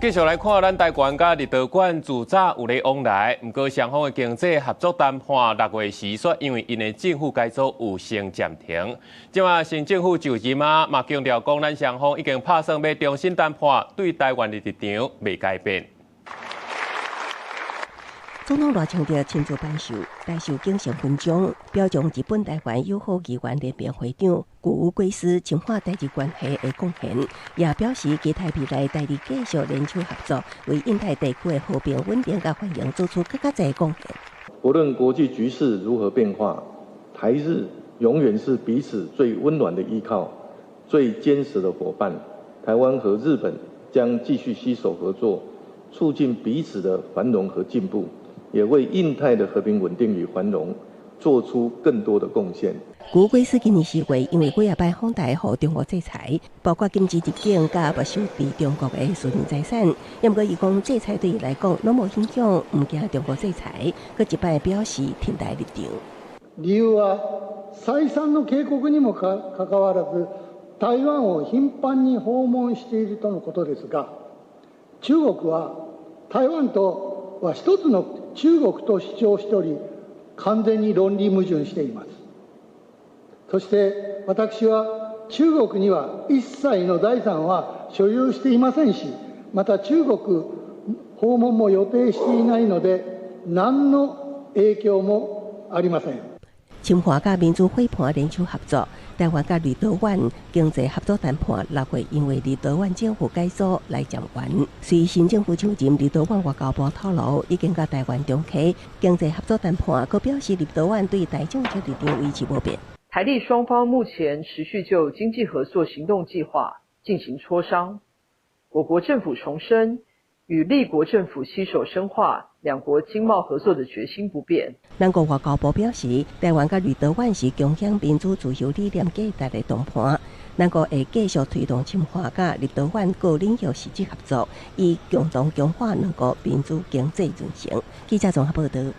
繼續來看，咱台灣佮立陶宛自早有咧往來，毋過雙方的經濟合作談判6月時說，因為𪜶的政府改組有先暫停。這馬新政府就任啊，嘛強調講，咱雙方已經拍算欲重新談判，對台灣的立場袂改變。總統賴清德親自頒授大綬景星勳章，表彰日本台灣友好議員聯盟會長谷屋圭司深化台日關係的貢獻，也表示期待未來台日繼續聯手合作，為印太地區的和平穩定佮繁榮做出閣較濟貢獻。不論國際局勢如何變化，台日永遠是彼此最溫暖的依靠、最堅實的夥伴。台灣和日本將繼續攜手合作，促進彼此的繁榮和進步，也為印太的和平穩定與繁榮做出更多的貢獻。谷屋圭司今年4月因為幾仔擺訪台予中國制裁，包括禁止入境佮沒收佇中國的私人財產。毋過伊講制裁對伊來講攏無影響，毋驚中國制裁。閣一擺表示挺台立場。理由は再三の警告にもかかわらず、台灣を頻繁に訪問しているとのことですが、中國は台灣とは一つの中國と主張しており、完全に論理矛盾しています。そして私は中國には一切の財産は所有していませんし、また中國訪問も予定していないので、何の影響もありません。深化佮民主伙伴聯手合作，台灣佮立陶宛經濟合作談判6月因為立陶宛政府改組來暫緩。隨新政府就任，立陶宛外交部透露，已經佮台灣重啟經濟合作談判，閣表示立陶宛對台政策立場維持無變。台立雙方目前持續就經濟合作行動計劃進行磋商。我國政府重申，與立國政府攜手深化兩國經貿合作的決心不變。咱國外交部表示，台灣佮立陶宛是共享民主自由理念價值的同伴，咱國會繼續推動深化佮立陶宛各領域實質合作，以共同強化兩國民主經濟韌性。記者綜合報道。